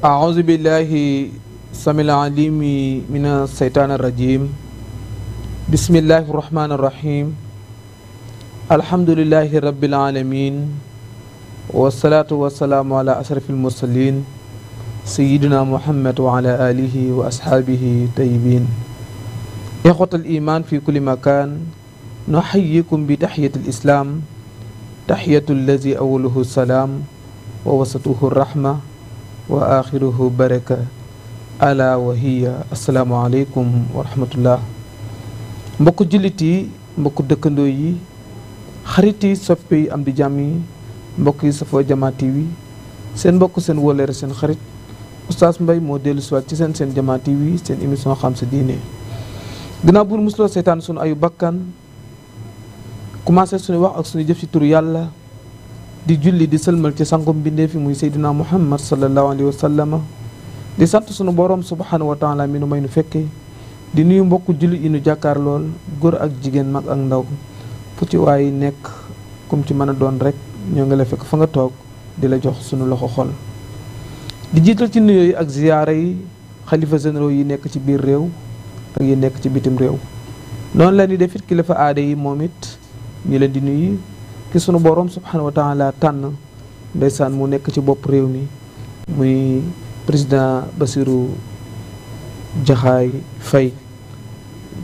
أعوذ بالله السميع العليم من الشيطان الرجيم بسم الله الرحمن الرحيم الحمد لله رب العالمين والصلاة والسلام على أشرف المرسلين سيدنا محمد وعلى آله وأصحابه طيبين إخوة الإيمان في كل مكان نحييكم بتحية الإسلام تحية الذي أوله السلام ووسطه الرحمة وآخره بركة ألا وهي السلام عليكم ورحمة الله mbokk jullit yi mbokk dëkkandoo yi xarit yi soppe yi am di jàmm yi mbokk yi safoo Jama TV seen mbokk seen wóllëre seen xarit Oustaz Mbaye moo dellu si waat ci seen Jama TV seen émission xam sa diine ginnaaw bu musuloo seetaan sunu ayu bakkan commencé suñu wax ak suñu jëf ci turu yàlla di julli di sëlmal ci sangum mbindeef fi muy Seydina Muhammad sallallahu alayhi wa sallam di sant sunu borom subhanahu wa taala mi nu may nu fekke di nuyu mbokku jullit yi nu jàkkaar lool góor ak jigéen mag ak ndaw fu ci waay nekk kum ci mën a doon rek ñoo ngi la fekk fa nga toog di la jox sunu loxo xol di jiital ci nuyoo yi ak ziyaara yi xalifa généraux yi nekk ci biir réew ak yi nekk ci bitim réew noonu la ni defit kilifa aada yi moom it ñu leen di nuyu ki sunu borom subhanahu wa taala tànn ndeysaan mu nekk ci bopp réew mi muy président Bassirou Jaxaay Fay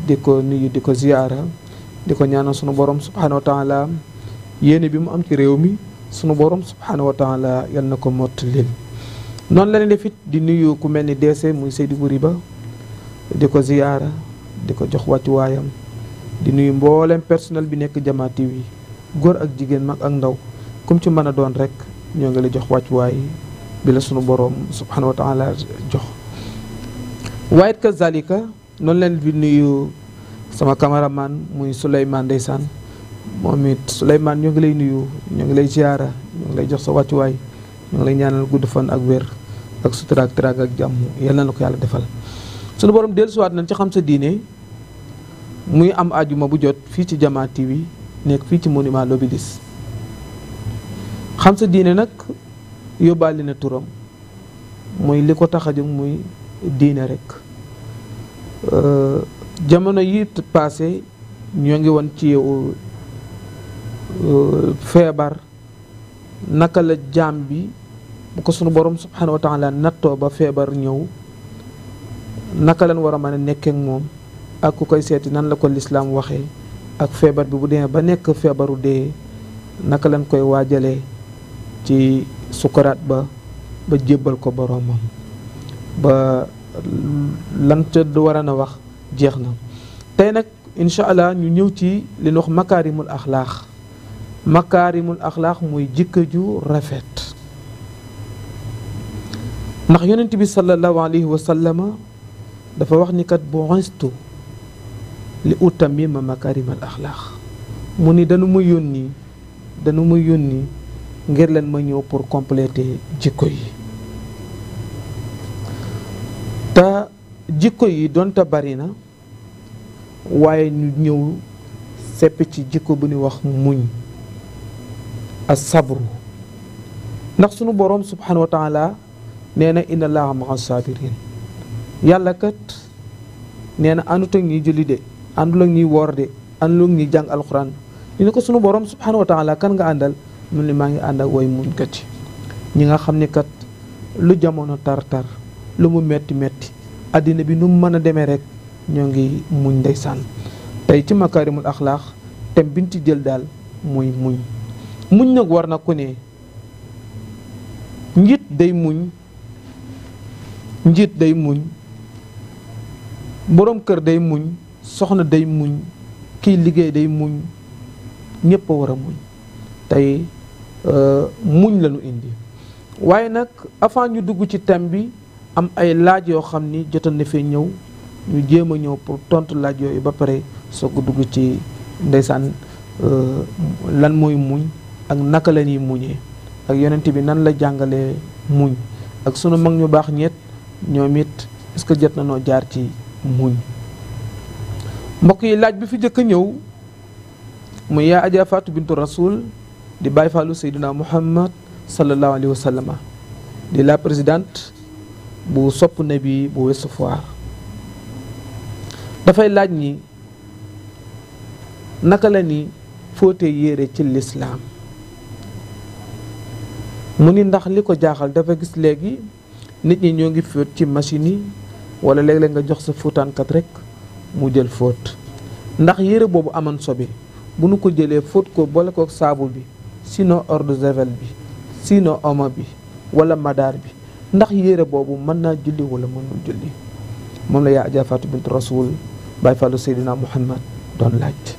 di ko nuyu di ko ziyaara di ko ñaanal sunu borom subhanahu wa taala yéene bi mu am ci réew mi sunu borom subhanahu wa taala yal na ko mottalil noonu la ne defit di nuyu ku mel ni DC muy Seydou Buri Ba di ko ziyaara di ko jox wàccuwaayam di nuyu mboolem personnel bi nekk Jama TV góor ak jigéen mag ak ndaw comme ci mën a doon rek ñoo ngi la jox wàccuwaay bi la sunu borom subhanahu wa taala jox waaye it kazalika noonu leen bi nuyu sama cameraman muy Souleymane ndeysaan moom it Souleymane ñoo ngi lay nuyu ñoo ngi lay ziyaara ñoo ngi lay jox sa wàccuwaay ñoo ngi lay ñaanal gudd fan ak wér ak sutura ak teraanga ak jàmm yal na ko yàlla defal sunu borom dellusiwaat nañ ci xam sa diine muy am ajuma bu jot fii ci Jama TV nekk fii ci monument l'Obélisque xam sa diine nag yóbbaale na turam muy li ko tax a jóg muy diine rek jamono yi passé ñoo ngi woon ci feebar naka la jaam bi bu ko sunu borom subhanahu wa taala nattoo ba feebar ñëw naka lañ war a mën a nekkee ak moom ak ku koy seeti nan la ko lislaam waxee ak feebar bi bu demee ba nekk feebaru dee naka lañ koy waajalee ci sukuraat ba jébbal ko boroomam ba lan ca war a na wax jeex na tey nag incha allah ñu ñëw ci li ñu wax makaarimul axlaax muy jikko ju rafet ndax yonent bi sallallahu alayhi wa sallama dafa wax ni kat bu'istu li utammima makaarimal axlaax mu ni dañu ma yónni ngir leen ma ñëw pour compléter jikko yi te jikko yi doonte bari na waaye ñu ñëw sepp ci jikko bu ñuy wax muñ as sabru ndax sunu boroom subhanahu wa taala nee na inna allaha ma'a sabirin yàlla kat nee na àndut ak ñuy julli de àndul ak ñuy woor de àndul ak ñuy jàng alxuraan ñu ne ko sunu boroom subhanahu wa taala kan nga àndal mu ne maa ngi ànd ak way muñ kat ñi nga xam ne kat lu jamono tar-tar lu mu metti àddina bi nu mu mën a demee rek ñoo ngi muñ ndeysaan tey ci makaarimul axlaax tem biñ ci jël daal muy muñ nag war na ku ne njiit day muñ boroom kër day muñ soxna day muñ kiy liggéey day muñ ñépp a war a muñ tey muñ lañu indi waaye nag avant ñu dugg ci thème bi am ay laaj yoo xam ni jotoon na fee ñëw ñu jéem a ñëw pour tontu laaj yooyu ba pare soo ko dugg ci ndeysaan lan mooy muñ ak naka la ñuy muñee ak yonent bi nan la jàngalee muñ ak sunu mag ñu baax ñett ñoom it est-ce que jot na noo jaar ci muñ mbokk yi laaj bi fi jëkk a ñëw mu yaa Adja Fatou bintu Rasoul di Baye Fallou Seydina Muhammad sallallahu alayhi wa sallam di la présidente bu sopp nabi bu Ouest Foire dafay laaj ni naka la ni fóote yére ci lislaam mu ni ndax li ko jaaxal dafa gis léegi nit ñi ñoo ngi fóot ci machine yi wala léeg-léeg nga jox sa fóotaankat rek mu jël fóot ndax yére boobu amoon sobe bu nu ko jëlee fóot ko boole ko saabu bi sinon eau de javel bi sinon omo bi wala madaar bi ndax yére boobu mën naa julli wala mënul julli moom la yaa Adja Fatou bint Rasoul Baye Fallou Seydina Muhammad doon laaj.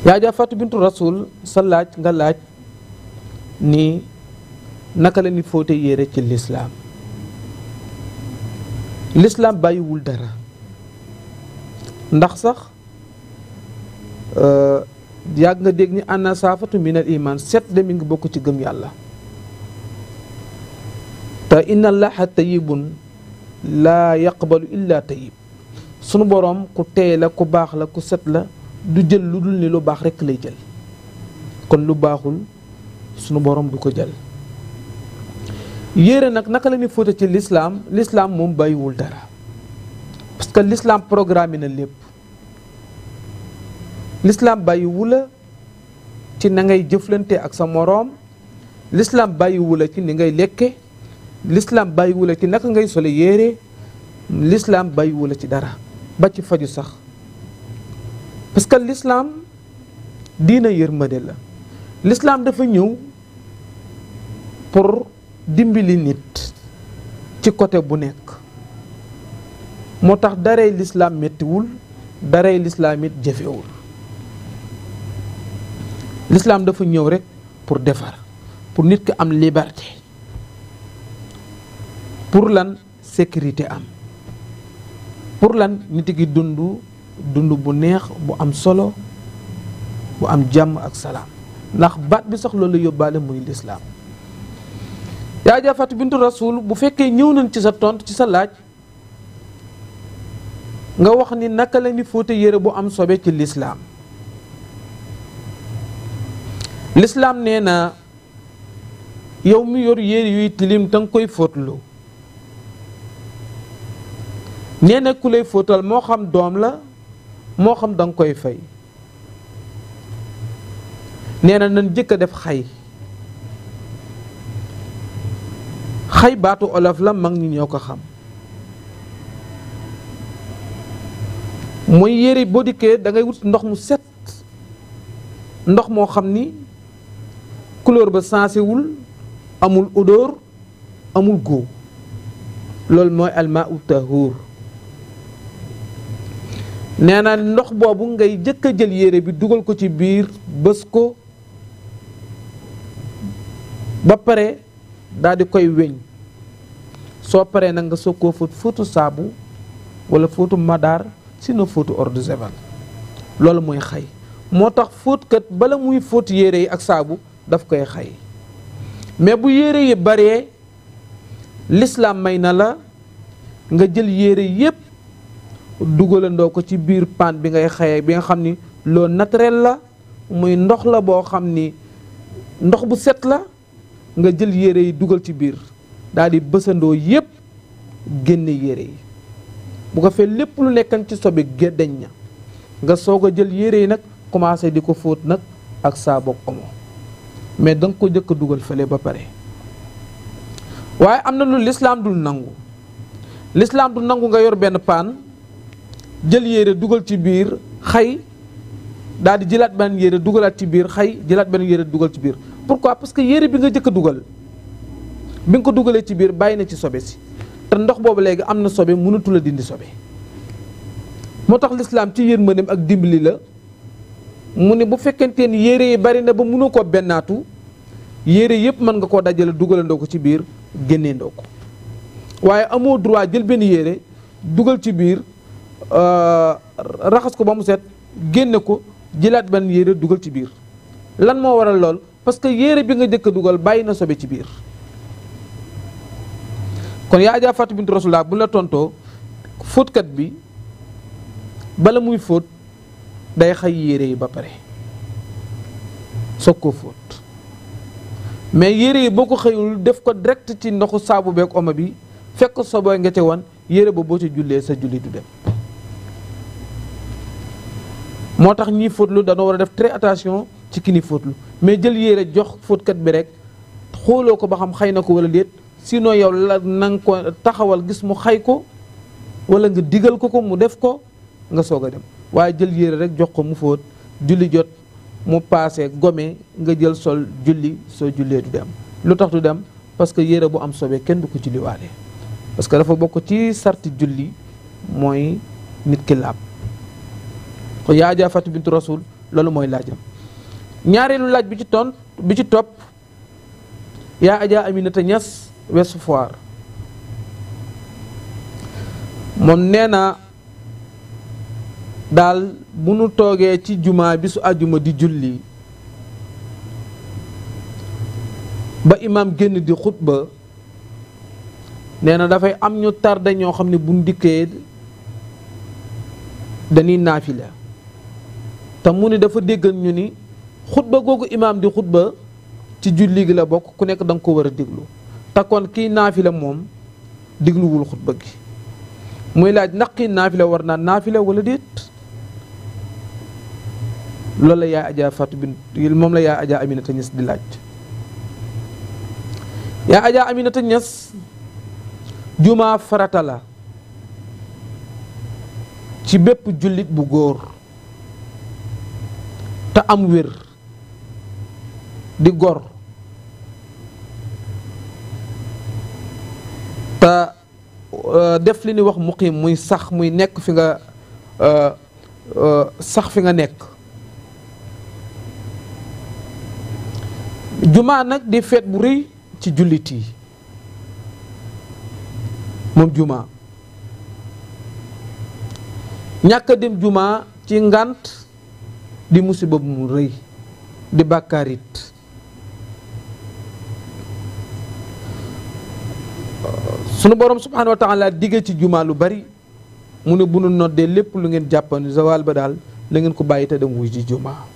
yaa Adja Fatou bint Rasoul sa laaj nga laaj ni naka la ni fóote yére ci lislaam lislaam bàyyiwul dara ndax sax yàgg nga dégg ni anna saafatu minal iman set de mi ngi bokk ci gëm yàlla te inna allaha tayyibun laa yaqbalu illa tayyib sunu boroom ku teey la ku baax la ku set la du jël lu dul ni lu baax rekk lay jël kon lu baaxul sunu boroom du ko jël. yére nag naka la ñuy fóote ci lislaam moom bàyyiwul dara parce que lislaam programme na lépp lislaam bàyyiwu la ci na ngay jëflante ak sa moroom lislaam bàyyiwu la ci ni ngay lekke lislaam bàyyiwu la ci naka ngay sole yére lislaam bàyyiwu la ci dara ba ci faju sax parce que lislaam diina yërmande la lislaam dafa ñëw pour dimbali nit ci côté bu nekk moo tax daray lislaam mettiwul daray lislaam it jafewul lislaam dafa ñëw rek pour defar pour nit ki am liberté pour lan sécurité am pour lan nit ki dund bu neex bu am solo bu am jàmm ak salaam ndax baat bi sax loolu yóbbaale muy lislaam. yaa Adja Fatou bintu Rasoul bu fekkee ñëw nañ ci sa tontu ci sa laaj nga wax ni naka la ni fóote yére bu am sobe ci lislaam lislaam nee na yow mi yor yére yuy tilim danga koy fóotlu nee na ku lay fóotal moo xam doom la moo xam danga koy fay nee na nan jëkk a def xay baatu olof la mag ñi ñoo ko xam mooy yére boo dikkee da ngay wut ndox mu set ndox moo xam ni couleur ba sensé wul amul odeur amul góob loolu mooy almaa u tahuur nee na ndox boobu ngay jëkk a jël yére bi dugal ko ci biir bës ko ba pare daal di koy weñ soo paree nag nga soog koo fóotu saabu wala fóotu madaar sinon fóotu eau de javel loolu mooy xay moo tax fóotkat bala muy fóot yére yi ak saabu daf koy xay mais bu yére yi baree lislaam may na la nga jël yére yépp dugalandoo ko ci biir paan bi ngay xayee bi nga xam ni loo naturel la muy ndox la boo xam ni ndox bu set la nga jël yére yi dugal ci biir daal di bësandoo yépp génne yére yi bu ko fee lépp lu nekkan ci sobe géddeñ na nga soog a jël yére yi nag commencé di ko fóot nag ak saabu ak omo mais danga ko jëkk dugal fële ba pare waaye am na lu lislaam dul nangu lislaam du nangu nga yor benn paan jël yére dugal ci biir xay daal di jëlaat benn yére dugalaat ci biir xay jëlaat benn yére dugal ci biir pourquoi parce que yére bi nga jëkk a dugal bi nga ko dugalee ci biir bàyyi na ci sobe si te ndox boobu léegi am na sobe mënatul a dindi sobe moo tax lislaam ci yërmandeem ak dimbali la mu ne bu fekkente ni yére yi bari na ba mënoo koo bennaatu yére yëpp mën nga koo dajale dugalandoo ko ci biir génneendoo ko waaye amoo droit jël benn yére dugal ci biir raxas ko ba mu set génne ko jëlaat benn yére dugal ci biir lan moo waral lool parce que yére bi nga jëkk a dugal bàyyi na sobe ci biir kon yaa Adja Fatou bintu Rasulullah bu la tontoo fóotkat bi bala muy fóot day xay yére yi ba pare soog koo fóot mais yére yi boo ko xëyul def ko direct ci ndoxu saabu beeg omo bi fekk sobe nga ca woon yére ba boo ci jullee sa julli du dem. moo tax ñiy fóotlu dañoo war a def très attention ci ki ni fóotlu mais jël yére jox fóotkat bi rek xooloo ko ba xam xay na ko wala déet sinon yow la na nga ko taxawal gis mu xay ko wala nga digal ko mu def ko nga soog a dem waaye jël yére rek jox ko mu fóot julli jot mu paase gome nga jël sol julli soo jullee du dem. lu tax du dem parce que yére bu am sobe kenn du ko julli waale parce que dafa bokk ci sarti julli mooy nit ki laab. ko yaa Ajaa Fatou bintu Rasul loolu mooy laajam. ñaareelu laaj bi ci topp yaa Ajaa Aminata Ñas Ouest Foire moom nee na daal bu nu toogee ci jumaa bi su àjjuma di julli ba imaam génn di xutba nee na dafay am ñu tardé ñoo xam ne bu ndikkee dañuy naafila te mu ni dafa déggal ñu ni xutba googu imaam di xutba ci julli gi la bokk ku nekk da nga ko war a déglu te kon kii naafila moom dégluwul xutba gi muy laaj ndax kii naafila war naa naafila wala déet loolu la yaa Ajaa Fatou bint moom la yaa Ajaa Aminata Ñas di laaj. yaa Ajaa Aminata Ñas jumaa farata la ci bépp jullit bu góor te am wér di gor te def li ni wax muqiim muy sax muy nekk fi nga sax fi nga nekk. jumaa nag di feet bu rëy ci jullit yi moom jumaa ñàkk a dem jumaa ci ngànt di musiba bu mu rëy di bàkkaarit sunu borom subhaanahu wa taala digge ci jumaa lu bari mu ne bu nu noddee lépp lu ngeen jàppan zawal ba daal la ngeen ko bàyyi te dem wuy ji jumaa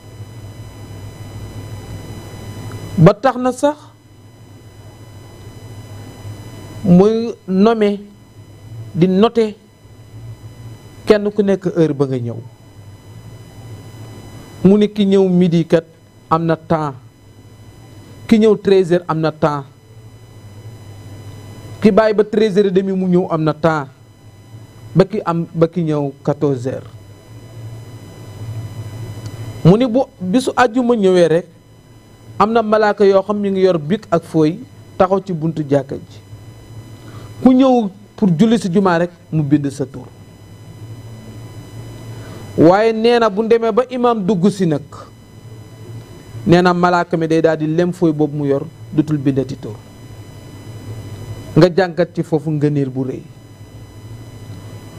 ba tax na sax muy nome di noter kenn ku nekk heure ba nga ñëw mu ne ki ñëw midi kat am na temps ki ñëw 13h am na temps ki bàyyi ba 13h30 mu ñëw am na temps ba ki ñëw 14h mu ni bu bisu àjjuma ñëwee rek am na malaaka yoo xam ñu ngi yor bic ak fooy taxaw ci buntu jàkka ji ku ñëw pour julli si jumaa rek mu bind sa tur waaye nee na bu demee ba imaam dugg si nag nee na malaaka mi day daal di lem fooy boobu mu yor dutul bindati tur nga jàngat ci foofu ngëneel bu rëy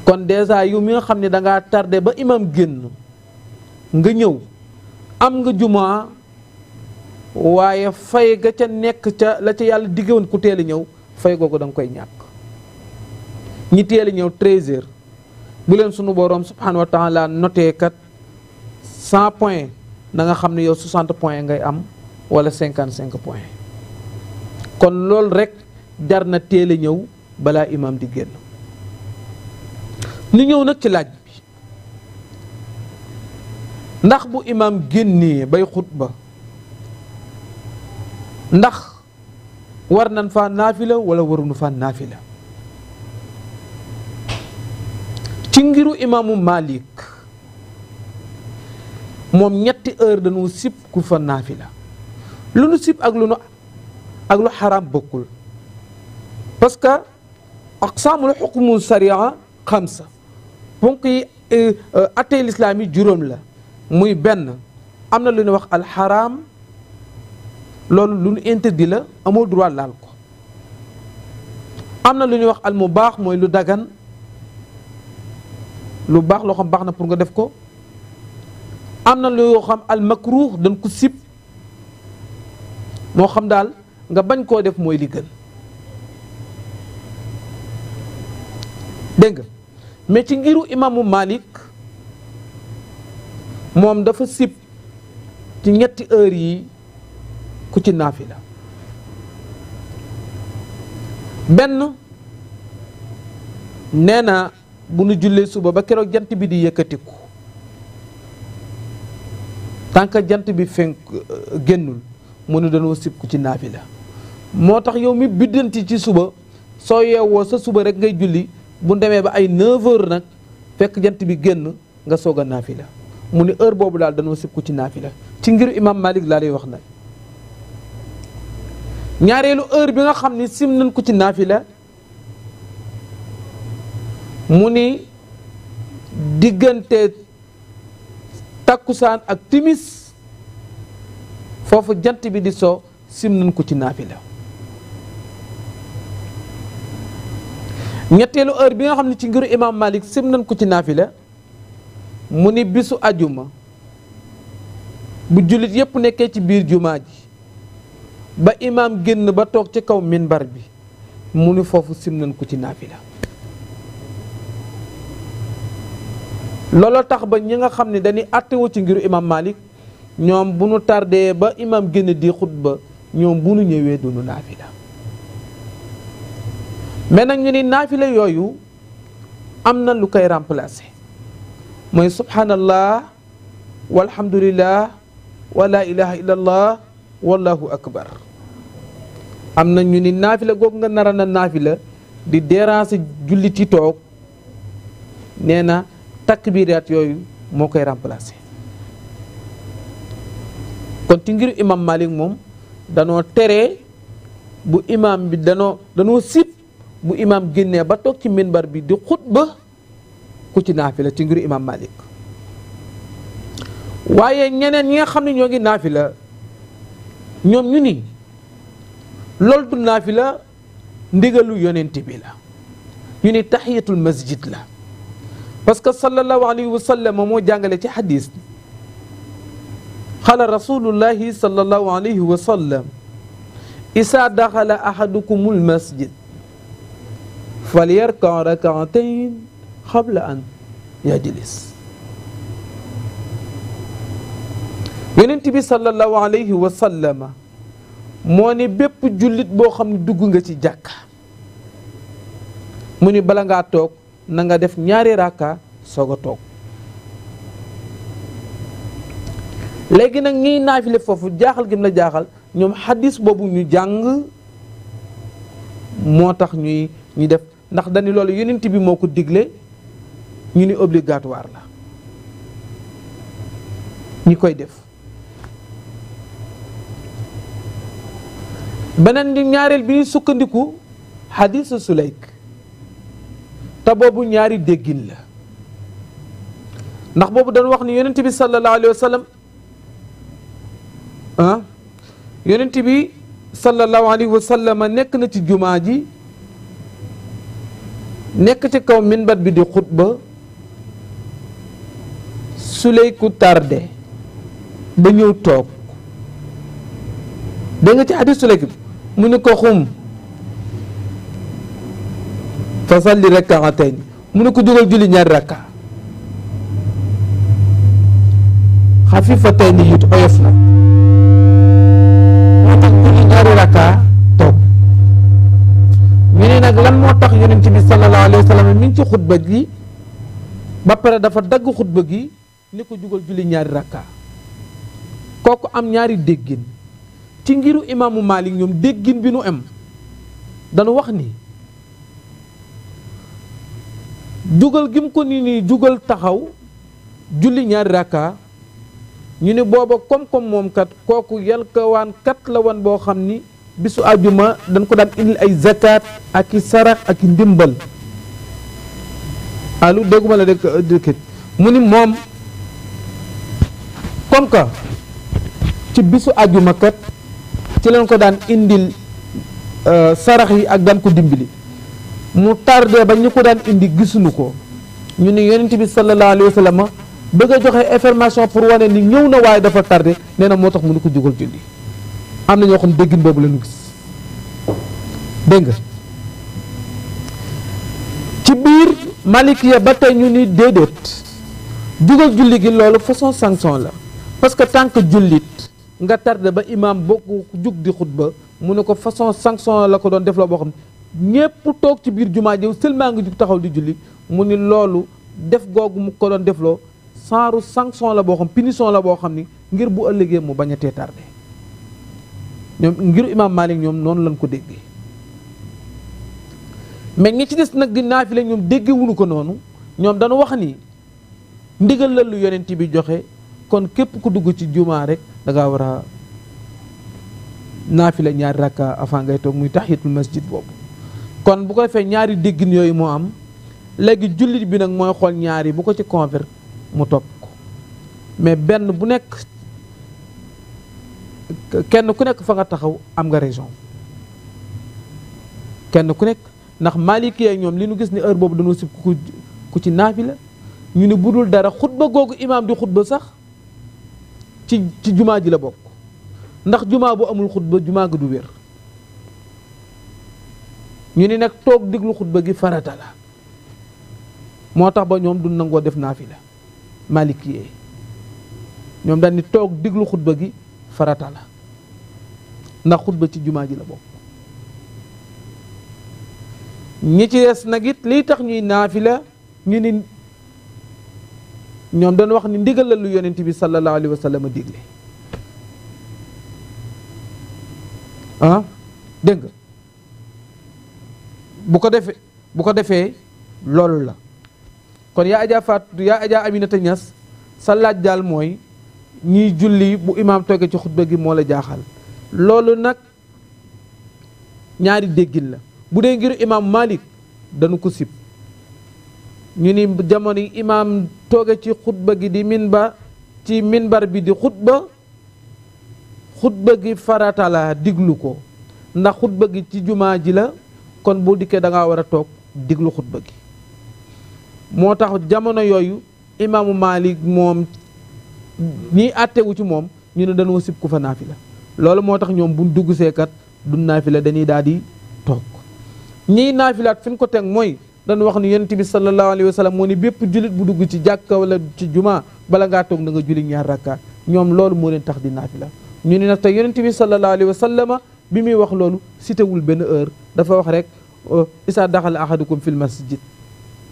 kon dèjà yu mi nga xam ne dangaa tardé ba imaam génn nga ñëw am nga jumaa waaye fay ga ca nekk ca la ca yàlla diggewoon ku teel a ñëw fay googu da nga koy ñàkk ñi teel a ñëw 13h bu leen sunu boroom subhanahu wa taala noté kat 100 points na nga xam ne yow 60 points ngay am wala 55 points kon loolu rek jar na teel a ñëw balaa imaam di génn. ñu ñëw nag ci laaj bi ndax bu imaam génnee bay xutba ndax war nañ faa naafila wala waruñu faa naafila. ci ngiru imaamu Malik moom ñetti heure dañu sib ku fa naafila lu nu sib ak lu xaraam bokkul parce que aqsaamul xukmu sariya xamsa ponk yi attey lislaam yi juróom la muy benn am na lu ñuy wax alxaraam loolu lu ñu interdit la amoo droit laal ko am na lu ñuy wax al mubaax mooy lu dagan lu baax loo xam baax na pour nga def ko am na loo xam al makruh dañ ko sib moo xam daal nga bañ koo def mooy li gën dégg nga mais ci ngiru imaamu Malik moom dafa sib ci ñetti heure yi ku ci naafila benn nee na bu nu jullee suba ba keroog jant bi di yëkkatiku tant que jant bi fenk génnul mu ne dañoo sib ku ci naafila. moo tax yow mi biddanti ci suba soo yeewoo sa suba rek ngay julli bu demee ba ay 9h nag fekk jant bi génn nga soog a naafila mu ne heure boobu daal dañoo sib ku ci naafila ci ngir imam Malik laa lay wax nag. ñaareelu heure bi nga xam ni sim nañ ko ci naafila mu ni diggante takkusaan ak timis foofu jant bi di soo sim nañ ko ci naafila. ñetteelu heure bi nga xam ne ci ngiru imam Malik sim nañ ko ci naafila mu ni bisu ajuma bu jullit yépp nekkee ci biir jumaa ji ba imaam génn ba toog ci kaw minbar bi mu ni foofu sim nañ ko ci naafila. looloo tax ba ñi nga xam ne dañuy àttewu ci ngiru imam Malik ñoom bu nu tardé ba imaam génn di xutba ñoom bu nu ñëwee du nu naafila. mais nag ñu ni naafila yooyu am na lu koy remplacer mooy subhanallah walhamdulillah wa la ilaha illallah wallahu akbar. am na ñu ni naafila googu nga nara na naafila di déranger jullit yi toog nee na takbiraat yooyu moo koy remplacer. kon ci ngir imam Malik moom danoo tere bu imam bi danoo sib bu imam génnee ba toog ci minbar bi di xutba ku ci naafila ci ngir imam Malik. waaye ñeneen ñi nga xam ne ñoo ngi naafila ñoom ñu ni loolu du naafila ndigalu yonent bi la ñu ni tahiyatul masjid la parce que sallallahu alayhi wa sallam moo jàngale ci xadis xala rasulullahi sallallahu alayhi wa sallam isa daxala ahadukumul masjid falyarka rak'atayn qabla an yajlis. yonent bi sallallahu alayhi wa sallam moo ni bépp jullit boo xam ne dugg nga ci jàkka mu ni bala ngaa toog na nga def ñaari rakka soog a toog. léegi nag ñiy naafile foofu jaaxal gim la jaaxal ñoom xadis boobu ñu jàng moo tax ñuy def ndax dañu loolu yonent bi moo ko digle ñu ni obligatoire la ñi koy def. beneen di ñaareel bi ñuy sukkandiku xadisu Sulayk te boobu ñaari déggin la ndax boobu dañu wax ni yonent bi sallallahu alayhi wa sallam yonent bi sallallahu alayhi wa sallam nekk na ci jumaa ji nekk ci kaw minbar bi di xutba Sulayku tardé ba ñëw toog dégg nga ci xadis Sulayk bi mu ne ko xum fa salli rak'atayn mu ne ko jógal julli ñaari rakka xafifatayni it oyof na moo tax julli ñaari rakka toog. ñu ne nag lan moo tax yonent bi sallallahu alayhi wa sallam mi ngi ci xutba gi ba pare dafa dagg xutba gi ni ko jógal julli ñaari rakka kooku am ñaari déggin. ci ngiru imaamu Malik ñoom déggin bi nu am dañu wax ni jugal gim ko ni jugal taxaw julli ñaari rakka ñu ne booba comme moom kat kooku yalkawaan kat la wan boo xam ni bisu àjjuma dañ ko daan indil ay zakat ak i sarax ak i ndimbal alu dégguma la dëkkit mu ni moom comme que ci bisu àjjuma kat ci leen ko daan indil sarax yi ak daan ko dimbali mu tardé ba ñu ko daan indi gisuñu ko ñu ne yonent bi sallallahu alayhi wa sallam bëgg a joxe information pour wane ni ñëw na waaye dafa tardé nee na moo tax mu ni ko jógal julli. am na ñoo xam déggin boobu la ñu gis dégg nga ci biir Malikiya ba tey ñu ni déedéet jógal julli gi loolu façon sanction la parce que tant que jullit nga tardé ba imaam bokk jug di xutba mu ne ko façon sanction la ko doon def la boo xam ñépp toog ci biir jumaa ji seulement nga jug taxaw di julli mu ni loolu def googu mu ko doon defloo saaru sanction la boo xam punition la boo xam ni ngir bu ëllëgee mu bañ a tee tardé ñoom ngir imaam Maalik ñoom noonu lañ ko déggee mais ñi ci des nag di naafila ñoom déggewuñu ko noonu ñoom dañu wax ni ndigal la lu yonent bi joxe kon képp ku dugg ci jumaa rek da ngaa war a naafila ñaari rakka avant ngay toog muy tahiyatul masjid boobu kon bu ko defee ñaari déggin yooyu moo am léegi jullit bi nag mooy xool ñaari bu ko ci convert mu topp ko mais benn bu nekk kenn ku nekk fa nga taxaw am nga raison kenn ku nekk ndax Maliki yi ñoom li nu gis ni heure boobu dañoo sib ku ci naafila ñu ne budul dara xutba googu imaam di xutba sax ci jumaa ji la bokk ndax jumaa bu amul xutba jumaa gi du wér ñu ni nag toog diglu xutba gi farata la moo tax ba ñoom du nangoo def naafila Maliki yi ñoom dañ ni toog diglu xutba gi farata la ndax xutba ci jumaa ji la bokk ñi ci des nag it liy tax ñuy naafila ñu ni ñoom dañ wax ni ndigal la lu yonent bi sallallahu alayhi wa sallam digle dégg nga bu ko defee loolu la kon yaa ajaa Aminata Ñas sa laaj daal mooy ñiy julli bu imaam toogee ci xutba gi moo la jaaxal loolu nag ñaari déggin la bu dee ngir imaam Malik dañu ko sib ñu ni jamono yi imaam tooge ci xutba gi di minbar bi di xutba gi farata la diglu ko ndax xutba gi ci jumaa ji la kon boo dikkee da ngaa war a toog diglu xutba gi moo tax jamono yooyu imaamu Malik moom ñiy àttewu ci moom ñu ne dañoo sib ku fa naafila loolu moo tax ñoom buñ dugg seekat du naafila dañuy daal di toog ñiy naafilaat fi ñu ko teg mooy dañu wax ni yonent bi sallallahu alayhi wa sallam moo ni bépp jullit bu dugg ci jàkka wala ci jumaa bala ngaa toog na nga julli ñaar rakka ñoom loolu moo leen tax di naafila ñu ni nag te yonent bi sallallahu alayhi wa sallam bi muy wax loolu citewul benn heure dafa wax rek isa daxala ahadukum fil masjid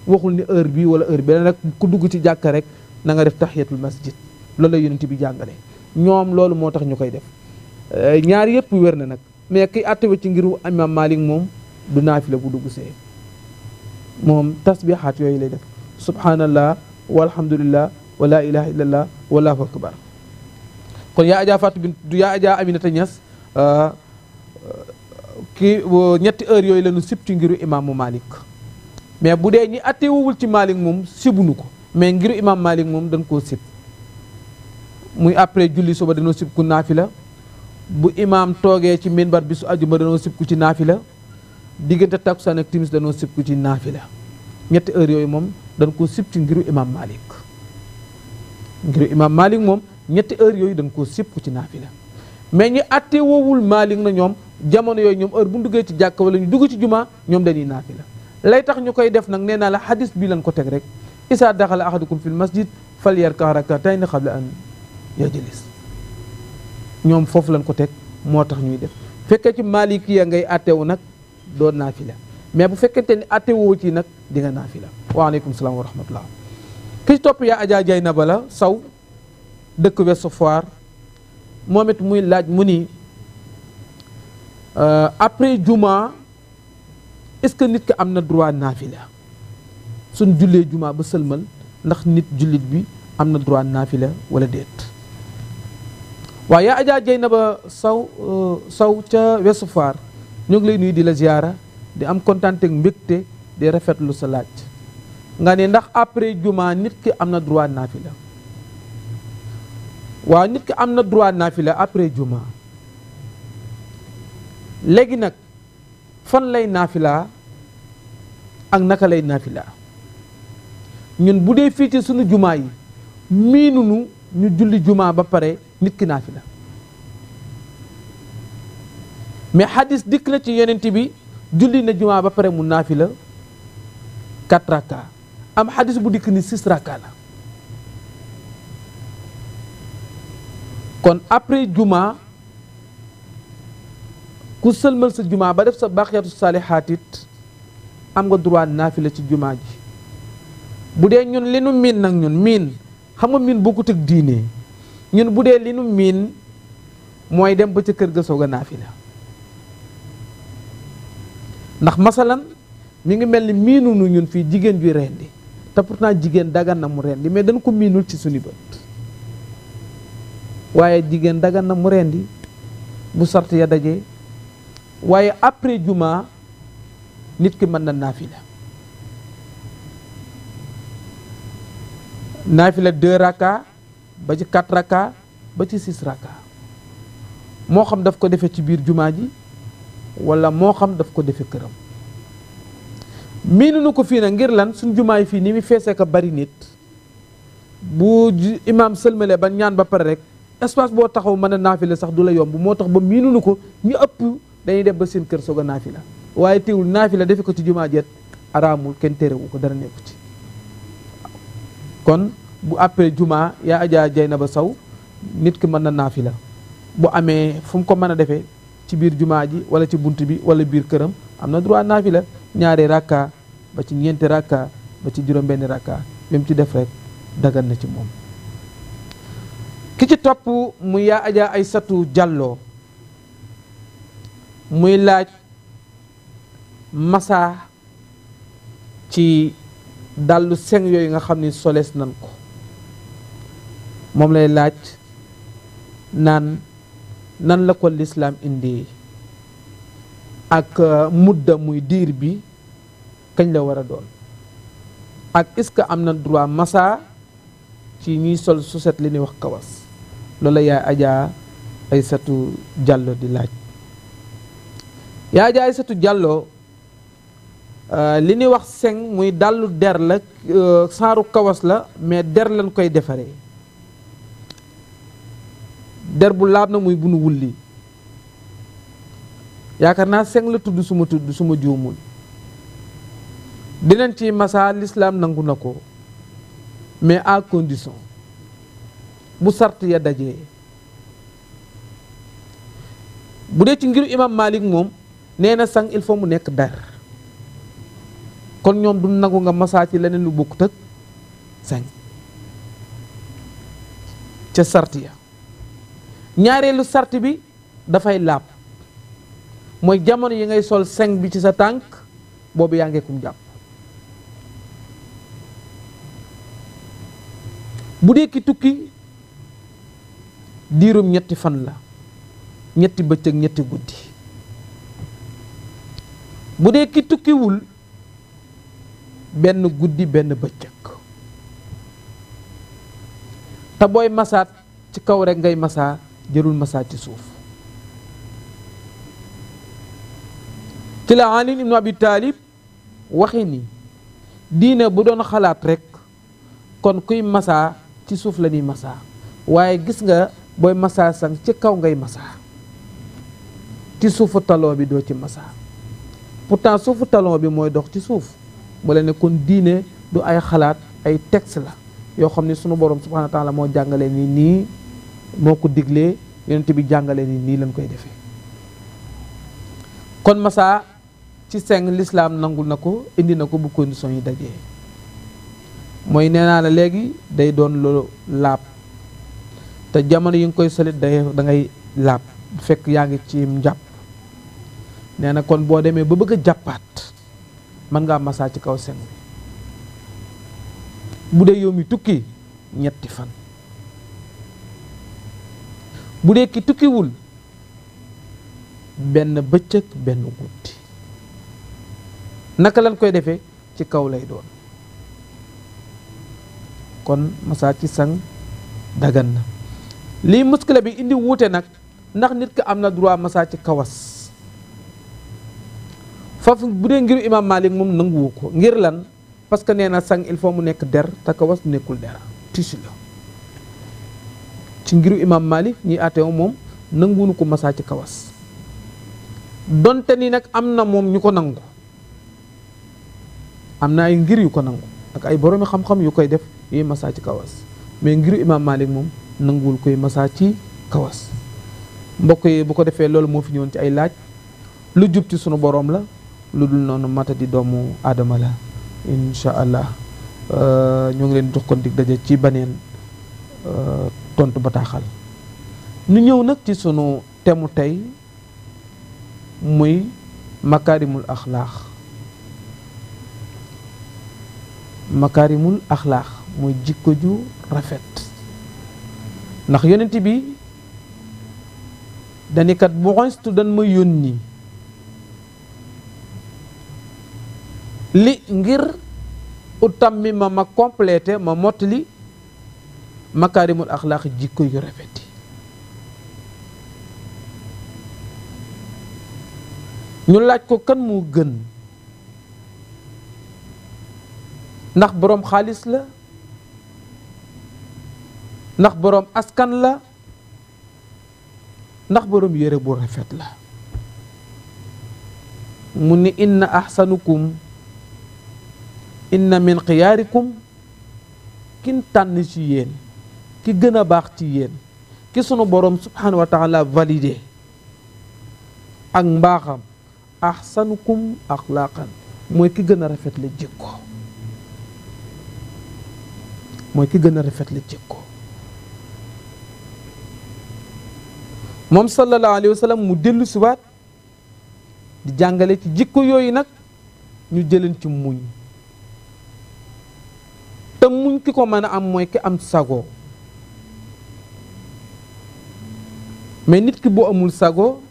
waxul ni heure bi wala heure bi rek ku dugg ci jàkka rek na nga def tahiyatul masjid loolu la yonent bi jàngale ñoom loolu moo tax ñu koy def ñaar yëpp wér na nag mais ki àttewa ci ngiru imam Malik moom du naafila bu dugg see moom tasbihaat yooyu lay def subhanallah walhamdulillah wa la ilaha illallah wallahu akbar kon yaa ajaa Fatou Bintou yaa ajaa Aminata Ñas kii ñetti heure yooyu la ñu sib ci ngiru imaamu Malik mais bu dee ñi attewul ci Malik moom sibunu ko mais ngiru imam Malik moom dañ koo sib muy après julli suba dañoo sib ku naafila bu imaam toogee ci minbar bi su ajuma dañoo sib ku ci naafila diggante takkusaan ak timis dañoo sib ku ci naafila ñetti heure yooyu moom dañ koo sib ci ngiru imam Malik ngiru imam Malik moom ñetti heure yooyu dañ koo sib ku ci naafila mais ñi atte woowul Malik na ñoom jamono yooyu ñoom heure bu ñu duggee ci jàkka wala ñu dugg ci jumaa ñoom dañuy naafila lay tax ñu koy def nag nee naa la hadis bi lañ ko teg rek isaa daxala ahadukum fil masjid falyarka rak'atayn qabla an yajlis ñoom foofu lañ ko teg moo tax ñuy def fekkee ci Maliki ya ngay attewu nag doo naafila mais bu fekkente ni attewoo ci nag di nga naafila waaleykum salaam wa rahmatullah ki ci topp yaa ajaa Jaynaba la saw dëkk Ouest Foire moom it muy laaj mu ni après juma est-ce que nit ki am na droit naafila suñ jullee juma ba sëlmal ndax nit jullit bi am na droit naafila wala déet waaw yaa ajaa Jaynaba saw ca Ouest Foire ñu ngi lay nuyu di la ziyaara di am kontaan ak mbégte di rafetlu sa laaj nga ne ndax après juma nit ki am na droit naafila waaw nit ki am na droit naafila après juma léegi nag fan lay naafila ak naka lay naafila ñun bu dee fii ci sunu jumaa yi miinunu ñu julli jumaa ba pare nit ki naafila mais hadis dikk na ci yonent bi julli na jumaa ba pare mu naafila 4 raka am hadis bu dikk ni 6 raka la kon après jumaa ku sëlmal sa jumaa ba def sa baqiyatu saalihaat it am nga droit naafila ci jumaa ji. bu dee ñun li nu miin nag ñun miin xam nga miin bokkut ak diine ñun bu dee li nu miin mooy dem ba ca kër ga soog a naafila ndax masalan mi ngi mel ni miinunu ñun fii jigéen juy rendi te pourtant jigéen dagan na mu rendi mais dañ ko miinul ci suñu bët waaye jigéen dagan na mu rendi bu sart ya dajee waaye après juma nit ki mën na naafila 2 raka ba ci 4 raka ba ci 6 raka moo xam daf ko defee ci biir jumaa ji wala moo xam daf ko defee këram. miinu nu ko fii nag ngir lan suñ jumaa yi fii ni mu feesee ko bari nit bu imaam sëlmale ba ñaan ba pare rek espace boo taxaw mën a naafila sax du la yomb moo tax ba miinu nu ko ñu ëpp dañuy dem ba seen kër soog a naafila waaye teewul naafila defe ko ci jumaa jet araamul kenn terewu ko dara nekku ci. kon bu après jumaa yaa ajaa jay na ba saw nit ki mën na naafila bu amee fu mu ko mën a defee ci biir jumaa ji wala ci bunt bi wala biir këram am na droit naafila 2 rakka ba ci 4 rakka ba ci juróom-benn rakka même ci def rek dagan na ci moom. ki ci topp mu yaa ajaa Aysatu Jàlloo muy laaj masa ci dàllu seng yooyu nga xam ni solees nan ko moom lay laaj naan nan la ko lislaam indi ak mudda muy diir bi kañ la war a doon ak est-ce que am na droit masa ci ñuy sol suset li ñuy wax kawas loolu la yaay ajaa Aysatu Jàllo di laaj. yaay ajaa Aysatu Jàllo li ñuy wax seng muy dàllu der la saaru kawas la mais der lañ koy defaree der bu laab na muy bu nu wulli yaakaar naa seng la tudd suma juumul dinañ ci masa lislaam nangu na ko mais à condition bu sart ya dajee bu dee ci ngiru imam Malik moom nee na sang il faut mu nekk der kon ñoom du nangu nga masa ci leneen lu bokkut ak seng ca sart ya ñaareelu sart bi dafay laab mooy jamono yi ngay sol seng bi ci sa tànk boobu yaa ngeekum jàpp bu dee ki tukki diirum 3 fan la 3 bëccëg 3 guddi bu dee ki tukkiwul 1 guddi 1 bëccëg te booy masaat ci kaw rek ngay masaa jërul masaa ci suuf ci la Ali ibn Abi Talib waxi ni diine bu doon xalaat rek kon kuy masaa ci suuf la ñuy masaa waaye gis nga booy masaa sang ci kaw ngay masaa ci suufu talon bi doo ci masaa pourtant suufu talon bi mooy dox ci suuf mu la ne kon diine du ay xalaat ay texte la yoo xam ne sunu borom subhanahu wa taala moo jàngale ni nii moo ko diglee yonent bi jàngale ni nii lañ koy defee kon masaa ci seng lislaam nangul na ko indi na ko bu condition yi dajee mooy nee naa la léegi day doon loolu laab te jamono yi nga koy solit da ngay laab bu fekk yaa ngi ci njàpp nee na kon boo demee ba bëgg a jàppaat mën ngaa masaa ci kaw seng bi bu dee yow mi tukki 3 fan bu dee ki tukkiwul 1 bëccëg 1 guddi naka lañ koy defee ci kaw lay doon kon masaa ci sang dagan na lii muskila bi indi wuute nag ndax nit ki am na droit masaa ci kawas foofu bu dee ngiru imam Malik moom nanguwu ko ngir lan parce que nee na sang il faut mu nekk der te kawas nekkul der tissu la ci ngiru imam Malik ñi àtteewoo moom nanguwunu ko masaa ci kawas donte ni nag am na moom ñu ko nangu am na ay ngir yu ko nangu ak ay boroomi xam-xam yu koy def yuy masaa ci kawas mais ngiru imam Malik moom nanguwul koy masaa ci kawas mbokk yi bu ko defee loolu moo fi ñëwoon ci ay laaj lu jub ci sunu boroom la, lu dul noonu matadi doomu aadama la. Insha allah ñu ngi leen jox kon dig daje ci baneen tontu bataaxal. ñu ñëw nag ci sunu temu tey muy makaarimul axlaax. makaarimul axlaax muy jikko ju rafet, ndax yonent bi danikat bu'istu dan ma yónni li ngir utammima ma complété ma mottali makaarimul axlaax jikko yu rafet yi. ñu laaj ko kan moo gën, ndax boroom xaalis la, ndax boroom askan la, ndax boroom yére bu rafet la. mu ni inna ahsanukum inna min xiyaarikum, kin tànn ci yéen, ki gën a baax ci yéen, ki sunu boroom subhanahu wa taala validé ak mbaaxam, ahsanukum axlaaqan, mooy ki gën a rafet la jikko, mooy ki gën a rafet la jikko. moom sallallahu alayhi wa sallam mu dellu siwaat di jàngale ci jikko yooyu nag ñu jëleen ci muñ. te muñ ki ko mën a am mooy ki am sago, mais nit ki boo amul sago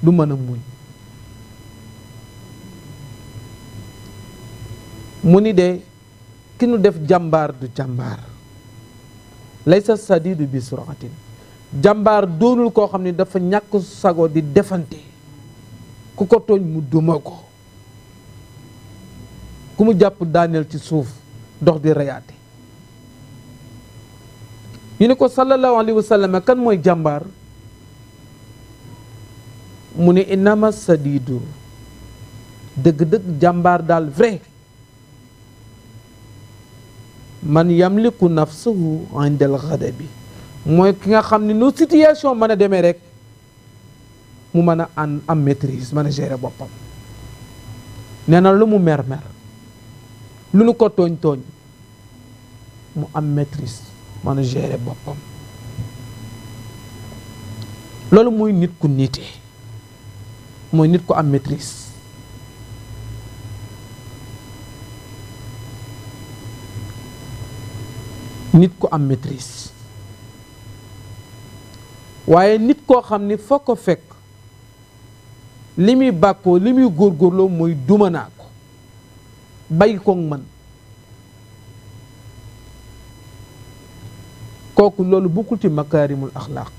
du mën a muñ. mu ni de ki nu def jàmbaar du jàmbaar, laysa sadidu bi suratin, jàmbaar doonul koo xam ne dafa ñàkk sago di defante, ku ko tooñ mu duma ko, ku mu jàpp daaneel ci suuf dox di reyaate. ñu ne ko sallallahu alayhi wa sallam kan mooy jàmbaar, mu ne innama sadidu, dëgg-dëgg jàmbaar daal vrai, man yamliku nafsuhu indal ghadabi, mooy ki nga xam ne no situation mën a demee rek mu mën a am maîtrise, mën a gérer boppam. nee na lu mu mer lu nu ko tooñ mu am maîtrise, mën a gérer boppam. loolu mooy nit ku nite, mooy nit ku am maîtrise. nit ku am maîtrise. waaye nit koo xam ni foo ko fekk li muy bàkkoo, li muy góorgóorloo mooy duma naa ko, bay ko man, kooku loolu bokkul ci makaarimul axlaaq.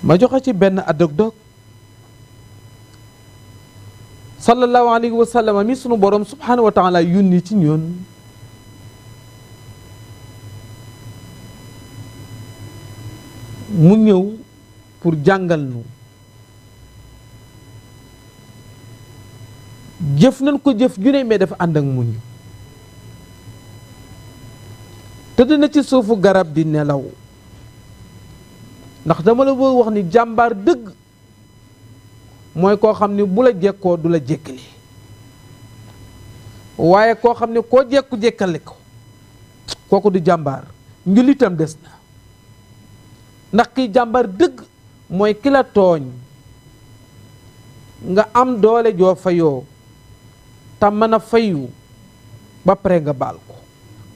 ma joxe ci benn anecdote. sallallahu alayhi wa sallam mi sunu borom subhanahu wa taala yónni ci ñoon, mu ñëw pour jàngal nu. jëf nañ ko jëf ju ne mais dafa ànd ak muñ. tëdd na ci suufu garab di nelaw, ndax dama la bëgg wax ni jàmbaar dëgg mooy koo xam ne bu la jekkoo du la jekkali, waaye koo xam ne koo jekku jekkali ko, kooku du jàmbaar, njullitam des na. ndax kiy jàmbaar dëgg mooy ki la tooñ nga am doole joo fayoo te mën a fayu ba pare nga baal ko,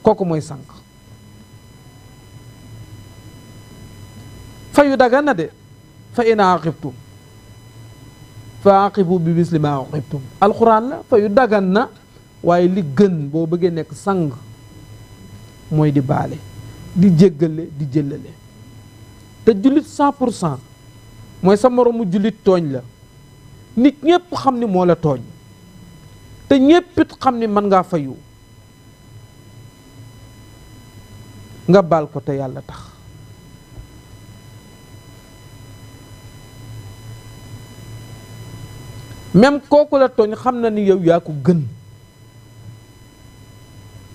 kooku mooy sànq. fayu dagan na de, fa in aqibtum fa aqibu bi misli ma aqibtum, alxuraan la. fayu dagan na, waaye li gën boo bëggee nekk sang mooy di baale, di jéggale, di jëllale. te jullit 100% mooy sa moroomu jullit tooñ la, nit ñépp xam ni moo la tooñ, te ñéppit xam ni mën ngaa fayu, nga baal ko te yàlla tax. même kooku la tooñ xam na ni yow yaa ko gën,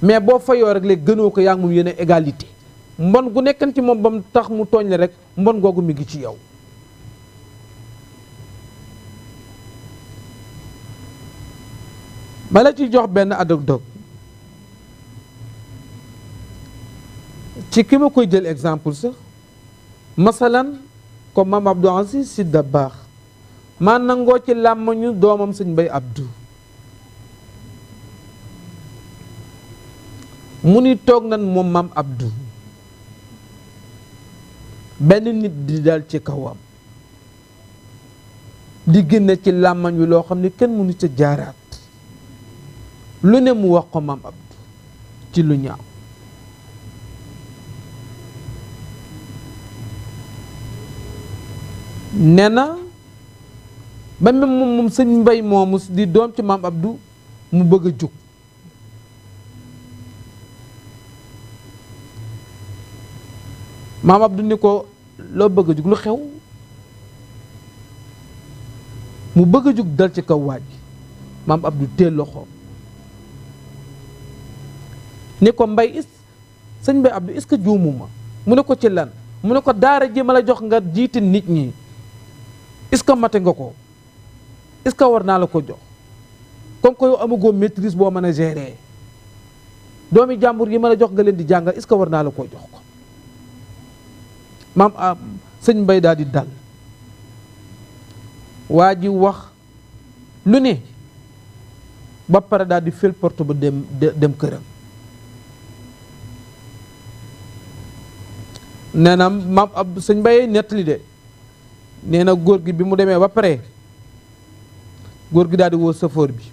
mais boo fayoo rek léegi gënoo ko, yaa ngi moom yéen égalité. mbon gu nekkan ci moom ba mu tax mu tooñ la rek mbon googu mi ngi ci yow. ma la ci jox benn anecdote ci ki ma koy jël exemple sax masalan comme maam Abdou Aziz Sy Dabakh maa nangoo ci làmmañu doomam sëñ Mbay Abdou mu ni toog nan moom maam Abdou benn nit di dal ci kawam di génne ci làmmañ wi loo xam ne kenn mënu ca jaaraat lu ne mu wax ko maam Abdou ci lu ñaaw nee na ba même moom sëñ Mbay moomu di doom ci maam Abdou mu bëgg a jóg maam Abdou ni ko loo bëgg a jóg lu xew mu bëgg a jóg dal ci kaw waaj maam Abdou teel loxoom ni ko Mbay sëñ Mbay Abdou est-ce que juumuma mu ne ko ci lan mu ne ko daara ji ma la jox nga jiite nit ñi est-ce que mate nga ko est-ce que war naa la ko jox comme que yow amagoo maîtrise boo mën a gérer doomi jàmbur yi ma la jox nga leen di jàngal est-ce que war naa la ko jox ko maam sëñ Mbay daal di dal waa ji wax lu ne ba pare daal di fël porte ba dem këram nee na maam ab sëñ Mbay nettali de nee na góor gi bi mu demee ba pare góor gi daal di woo chauffeur bi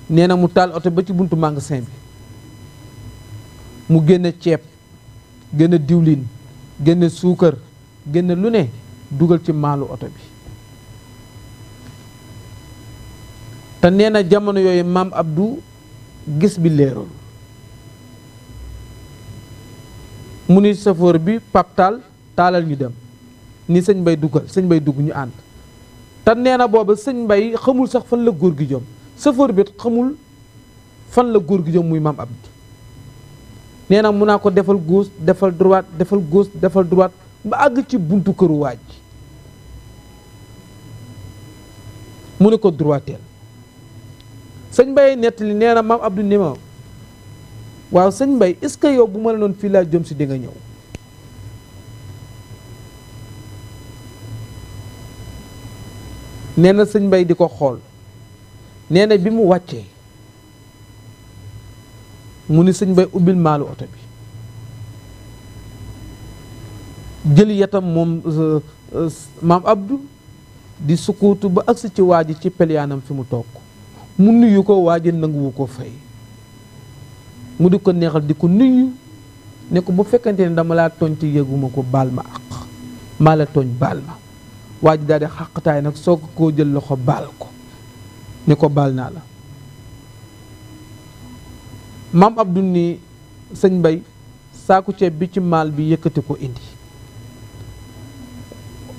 nee na mu taal oto ba ci buntu magasin bi mu génne ceeb génne diwlin génne suukar génne lu ne dugal ci maalu oto bi te nee na jamono yooyu maam Abdou gis bi leerul mu ni chauffeur bi Pap Taal taalal ñu dem ni sëñ Mbay dugal sëñ Mbay dugg ñu ànd te nee na booba sëñ Mbay xamul sax fan la góor gi jëm chauffeur bi xamul fan la góor gi jëm muy maam Abdou nee na mun naa ko defal gauche defal droite defal gauche defal droite ba àgg ci buntu këru waaj mu ne ko droiteel sëñ Mbay nettali nee na maam Abdou ni ma waaw sëñ Mbay est-ce que yow bu ma la noon fii laa jëm si di nga ñëw nee na sëñ Mbay di ko xool nee na bi mu wàccee mu ni sëñ Mbay ubbil maalu oto bi jël yatam moom maam Abdou di sukkuutu ba agsi ci waa ji ci pelyaanam fi mu toog mu nuyu ko waa ji nanguwu ko fay mu di ko neexal di ko nuyu ne ko bu fekkante ne dama laa tooñ ci yëguma ko baal ma àq maa la tooñ baal ma waa ji daal di xàqtaay nag soog koo jël loxo baal ko ne ko baal naa la maam Abdou ni sëñ Mbay saaku ceeb bi ci maal bi yëkkati ko indi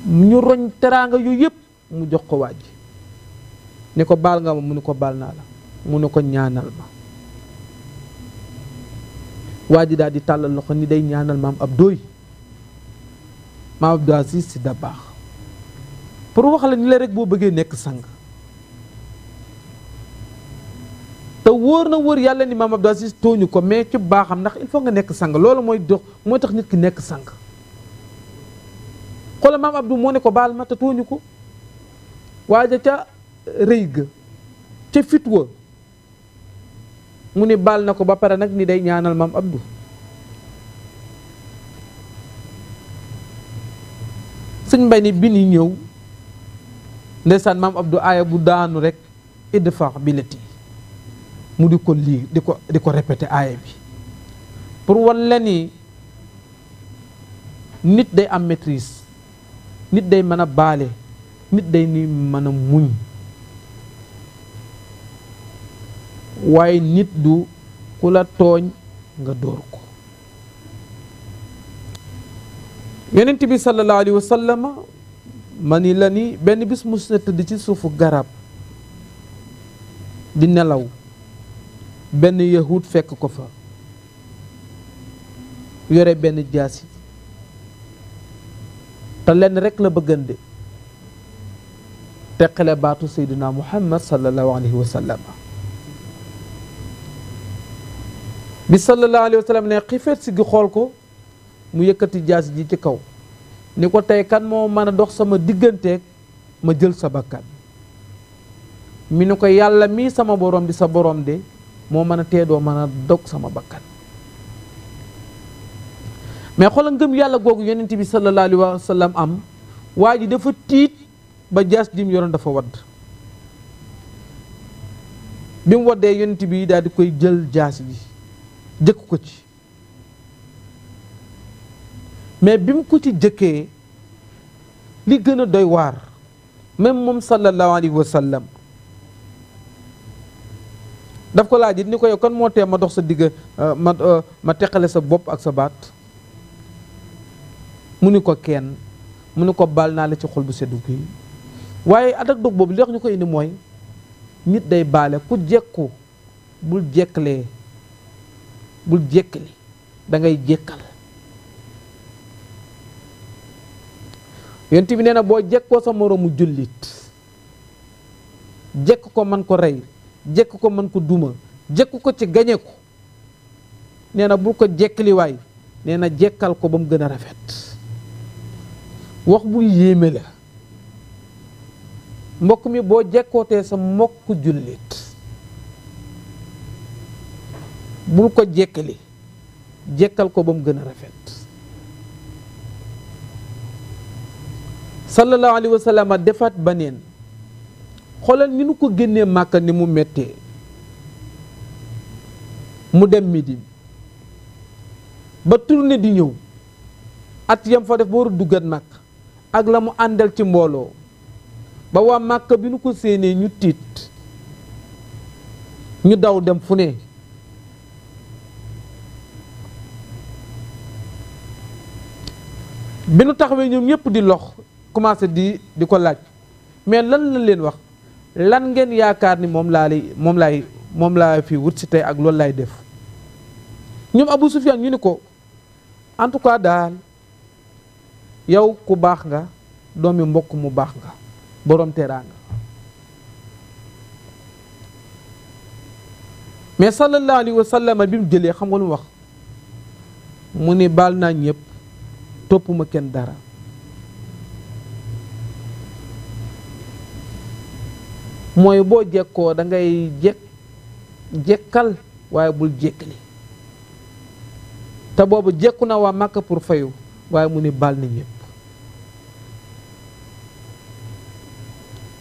ñu roñ teraanga yooyu yëpp mu jox ko waa ji ne ko baal nga ma mu ne ko baal naa la mu ne ko ñaanal ma waa ji daal di tàllal loxo ni day ñaanal maam Abdou Aziz Sy Dabakh pour wax la ni la rek boo bëggee nekk sang te wóor na wóor yàlla ni maam Abdou Aziz tooñu ko mais ci baaxam ndax il faut nga nekk sang loolu mooy dox mooy tax nit ki nekk sang xoolal maam Abdou moo ne ko baal ma te tooñu ko waaja ca rëy ga ca fitwa mu ni baal na ko ba pare nag ni day ñaanal maam Abdou sëñ Mbay ni bi ni ñëw ndeysaan maam Abdou aaya bu daanu rek idfa billati mu di ko lii di ko répété aaya bi pour wan la ni nit day am maîtrise nit day mën a baale nit day ni mën a muñ waaye nit du ku la tooñ nga dóor ko yonent bi sallallahu alayhi wa sallam ma ni la ni benn bis mus na tëdd ci suufu garab di nelaw benn yahud fekk ko fa yore benn jaasi te lenn rekk la bëggande teqale baatu Seydina Muhammad sallallahu alayhi wa sallam. bi sallallahu alayhi wa sallam ne xifeet si gi xool ko mu yëkkati jaas ji ci kaw ni ko tey kan moo mën a dox sama digganteeg ma jël sa bakkan. mi ni ko yàlla mii sama borom di sa borom de moo mën a teedoo mën a dog sama bakkan. mais xoolal ngëm yàlla googu yonent bi sallallahu alayhi wa sallam am, waa ji dafa tiit ba jaas jim yoroon dafa wadd. bi mu waddee yonent bi daal di koy jël jaas ji jëkk ko ci, mais bi mu ko ci jëkkee li gën a doy waar même moom sallallahu alayhi wa sallam daf ko laaj it ni ko yow kan moo tee ma dox sa digg ma teqale sa bopp ak sa baat. mu ni ko kenn, mu ni ko baal naa la ci xol bu seddu gi. waaye adak dog boobu li wax ñu ko indi mooy nit day baale, ku jekku bul jekklee, bul jekkali da ngay jekkal. yonent bi nee na boo jekkoo sa moroomu jullit, jekk ko man ko rey, jekk ko man ko duma, jekk ko ci gañe ko, nee na bul ko jekkali waay, nee na jekkal ko ba mu gën a rafet. wax bu yéeme la. mbokk mi boo jekkootee sa mbokk jullit bul ko jekkali, jekkal ko ba mu gën a rafet. sallallahu alayhi wa sallam defaat baneen, xoolal ni nu ko génnee Màkka ni mu mettee. mu dem Médine ba tourné di ñëw, at yam fa def ba war a duggat Màkka ak la mu àndal ci mbooloo, ba waa Màkka bi nu ko séenee ñu tiit, ñu daw dem fu ne. bi nu taxawee ñoom ñëpp di lox commencé di ko laaj, mais lan la leen wax, lan ngeen yaakaar ni moom laa fi wut si tey ak loolu laay def. ñoom Abu Sufyaan ñu ni ko en tout cas daal yow ku baax nga, doomi mbokk mu baax nga, borom teraanga. mais sallallahu alayhi wa sallam bi mu jëlee xam nga lu mu wax, mu ni baal naa ñëpp, toppuma kenn dara. mooy boo jekkoo da ngay jekkal waaye bul jekkali. te boobu jekku na waa Màkka pour fayu, waaye mu ni baal na ñëpp.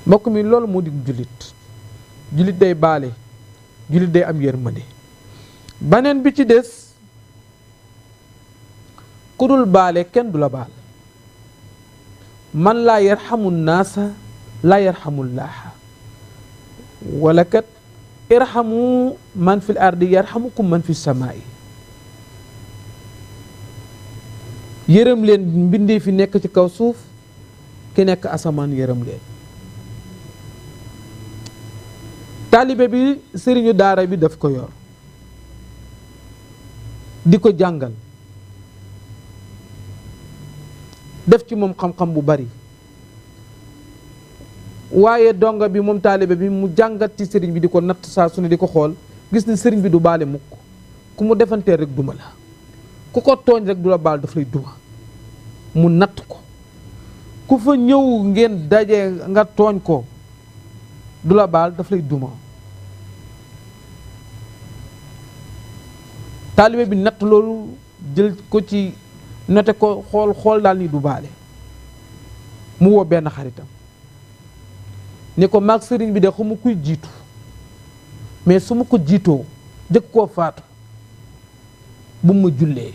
mbokk mi loolu moo di jullit. jullit day baale, jullit day am yërmande. baneen bi ci des, ku dul baale kenn du la baal. man laa yarxamu naasa laa yarxamullaaha, wala kat irxamu man fil ardi yarxamukum man fi samaa'i. yërëm leen mbindee fi nekk ci kaw suuf, ki nekk asamaan yërëm leen. taalibe bi sëriñu daara bi daf ko yor di ko jàngal, def ci moom xam-xam bu bari, waaye donga bi moom taalibe bi mu jàngat ci sëriñ bi di ko natt saa su ne di ko xool, gis ni sëriñ bi du baale mukk. ku mu defanteel rek duma la, ku ko tooñ rek du la baal, daf lay duma. mu natt ko, ku fa ñëw ngeen daje nga tooñ ko du la baal, daf lay duma. taalibe bi natt loolu, jël ko ci note ko, xool daal ni du baale. mu woo benn xaritam ni ko maag sëriñ bi de xamu kuy jiitu, mais su ma ko jiitoo jëkk koo faatu bu ma jullee.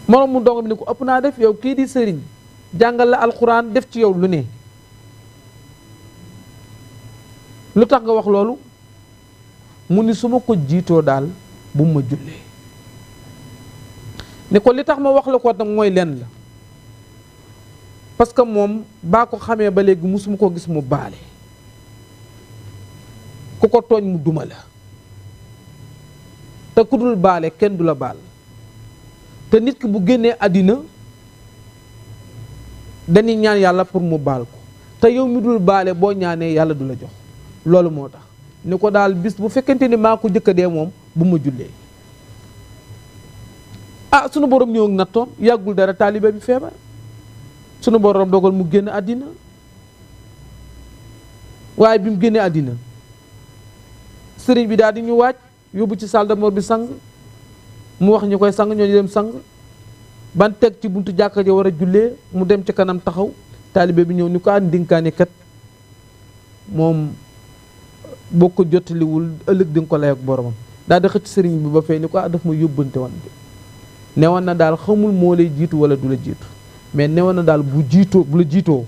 moroom mu dong bi ni ko ëpp naa def, yow kii di sëriñ jàngal la alxuraan, def ci yow lu ne, lu tax nga wax loolu? mu ni su ma ko jiitoo daal bu ma jullee. ni ko li tax ma wax la ko nag mooy lenn la, parce que moom baa ko xamee ba léegi musuma ko gis mu baale. ku ko tooñ mu duma la, te ku dul baale kenn du la baal. te nit ki bu génnee àddina dañuy ñaan yàlla pour mu baal ko te yow mi dul baale boo ñaanee yàlla du la jox. loolu moo tax ni ko daal bis bu fekkente ni maa ko jëkka dee moom bu ma jullee. sunu borom ñëw ak nattoom yàggul dara taalibe bi feebar sunu borom dogal mu génn àddina waaye bi mu génnee àddina sëriñ bi daal di ñu waaj yóbbu ci salle de mort bi sang mu wax ñu koy sang ñoo ñu dem sang ban teg ci buntu jàkka ji war a jullee mu dem ci kanam taxaw taalibe bi ñëw ni ko ndinkaane kat moom boo ko jottaliwul ëllëg di nga ko lay ak boromam daal di xëcc sëriñ bi ba fay ni ko daf ma yóbbante woon bi newoon na daal xamul moo lay jiitu wala du la jiitu mais newoon na daal bu la jiitoo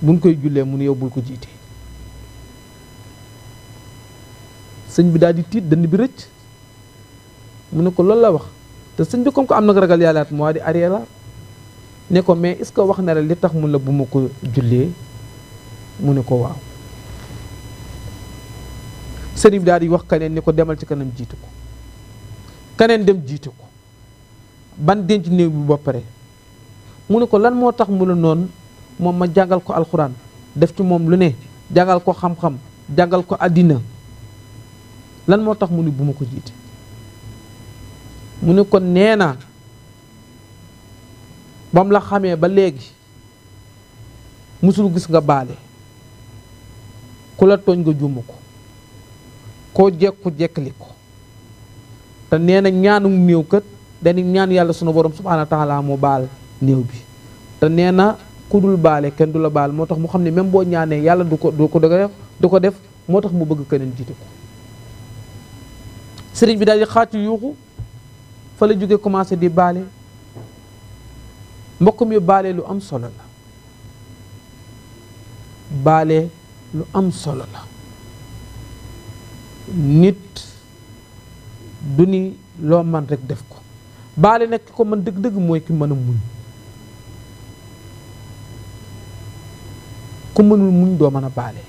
buñ koy jullee mu ne yow bul ko jiite. sëñ bi daal di tiit dënn bi rëcc mu ne ko loolu la wax te sëñ bi comme que am na ragal yàllaat moo di arrière ne ko mais est-ce que wax na la li tax mun la bu ma ko jullee mu ne ko waaw. sëriñ bi daal di wax keneen ni ko demal ci kanam jiitu ko keneen dem jiitu ko ban denc néew bi ba pare mu ne ko lan moo tax mu la noonu moom ma jàngal ko alxuraan def ci moom lu ne jàngal ko xam-xam jàngal ko àddina lan moo tax mu ne bu ma ko jiite mu ne ko nee na bam la xamee ba léegi musul gis nga baale ku la tooñ nga juum ko koo jekku jekkali ko te nee na ñaanu néew kat dañuy ñaan yàlla sunu borom subhaanahu wa taala mu baal néew bi te nee na ku dul baale kenn du la baal moo tax mu xam ne même boo ñaanee yàlla du ko def moo tax mu bëgg keneen jiite ko. sëriñ bi daal di xaatu yuuxu fa la jóge commencé di baale mbokk mi baale lu am solo la baale lu am solo la nit du ni loo man rek def ko baale nag ki ko mën dëgg-dëgg mooy ki mën a muñ ku mënul muñ doo mën a baale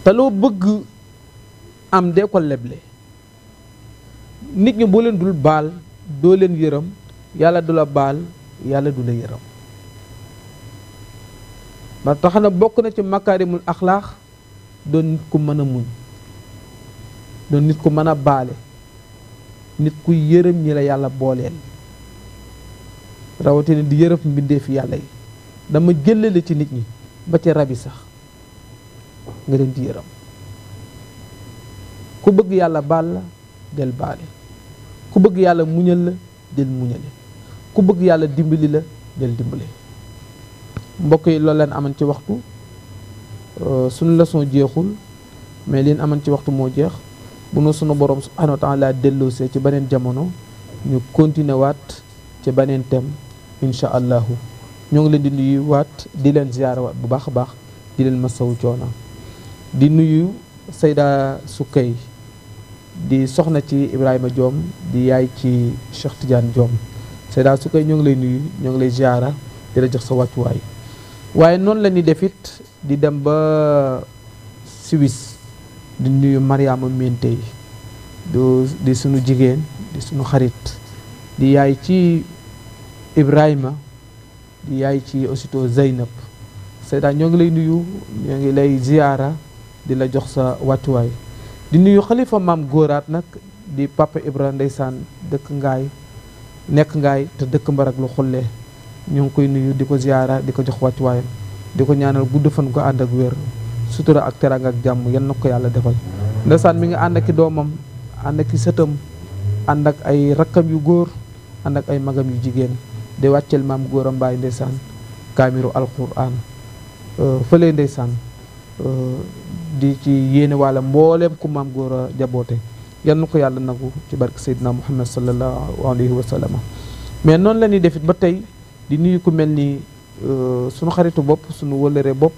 te loo bëgg am dee ko leble nit ñi boo leen dul baal doo leen yërëm yàlla du la baal yàlla du la yërëm ba tax na bokk na ci makaarimul axlaax doon nit ku mën a muñ doon nit ku mën a baale nit ku yërëm ñi la yàlla booleel rawatina di yërëm mbindeefi yàlla yi dama jëlale ci nit ñi ba ci rab yi sax nga leen di yërëm ku bëgg yàlla baal la del baale ku bëgg yàlla muñal la del muñale ku bëgg yàlla dimbali la del dimbale mbokk yi loolu leen aman ci waxtu suñu leçon jeexul mais leen aman ci waxtu moo jeex bu nu sunu borom subhanahu wa taala delloosee ci beneen jamono ñu continuer waat ci beneen thème incha allahu ñoo ngi leen di nuyu waat di leen ziyaara waat bu baax a baax di leen masawu coono di nuyu Sayda Sukkay di soxna ci Ibrahima Diom di yaay ci Cheikh Tidiane Diom Sayda Sukkay ñoo ngi lay nuyu ñoo ngi lay ziyaara di la jox sa wàccuwaay waaye noonu la ñuy def it di dem ba Suisse di nuyu Mariama Menté di sunu jigéen di sunu xarit di yaay ci Ibrahima di yaay ci aussitôt Zeynab Sayda ñoo ngi lay nuyu ñoo ngi lay ziyaara di la jox sa wàccuwaay di nuyu xalifa maam góoraat nag di papa Ibra ndeysaan dëkk ngaay nekk ngaay te dëkk mbarak lu xullee ñu ngi koy nuyu di ko ziyaara di ko jox wàccuwaayam di ko ñaanal gudd fan ko ànd ak wér sutura ak teraanga ak jàmm yan na ko yàlla defal ndeysaan mi nga ànd ak i doomam ànd ak i sëtam ànd ak ay rakkam yu góor ànd ak ay magam yu jigéen di wàccel maam góoram mbaay ndeysaan kaamiru alquran fële ndeysaan di ci yéene walla mbooleem ku maam góor a jaboote yan na ko yàlla nagu ci barke Seydina Muhammad sallallahu alayhi wa sallam mais noonu la ñuy defit ba tey di nuyu ku mel ni sunu xaritu bopp sunu wëllëre bopp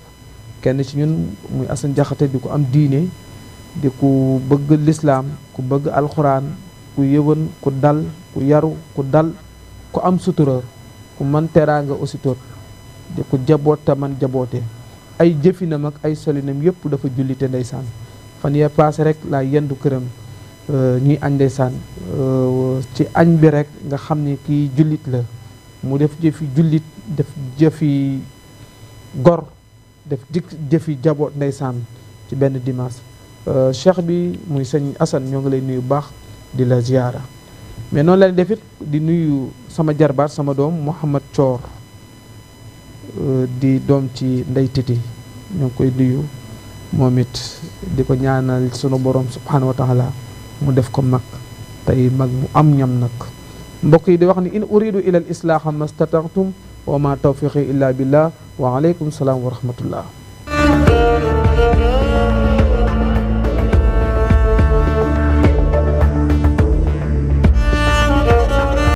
kenn ci ñun muy Assane Jaxate di ko am diine di ku bëgg lislaam ku bëgg alxuraan ku yëwan ku dal ku yaru ku dal ku am sutura ku man teraanga aussitôt di ku jaboot te man jaboote ay jëfinam ak ay solinam yëpp dafa jullite ndeysaan fan yee paase rek laa yendu këram ñuy añ ndeysaan ci añ bi rek nga xam ni kii jullit la mu def jëfi jullit def jëfi gor def jëfi jaboot ndeysaan ci benn dimanche cheikh bi muy sëñ Assane ñoo ngi lay nuyu baax di la ziyaara mais noonu la defit di nuyu sama jarbaat sama doom Mouhamad Thior di doom ci ndey titi ñoo ngi koy nuyu moom it di ko ñaanal sunu borom subhanahu wa taala mu def ko mag tey mag mu am ñam nag mbokk yi di wax ni in uridu ila al islaaha mastata'tum wa ma tawfiqi illa billah wa alaykum salaam wa rahmatullah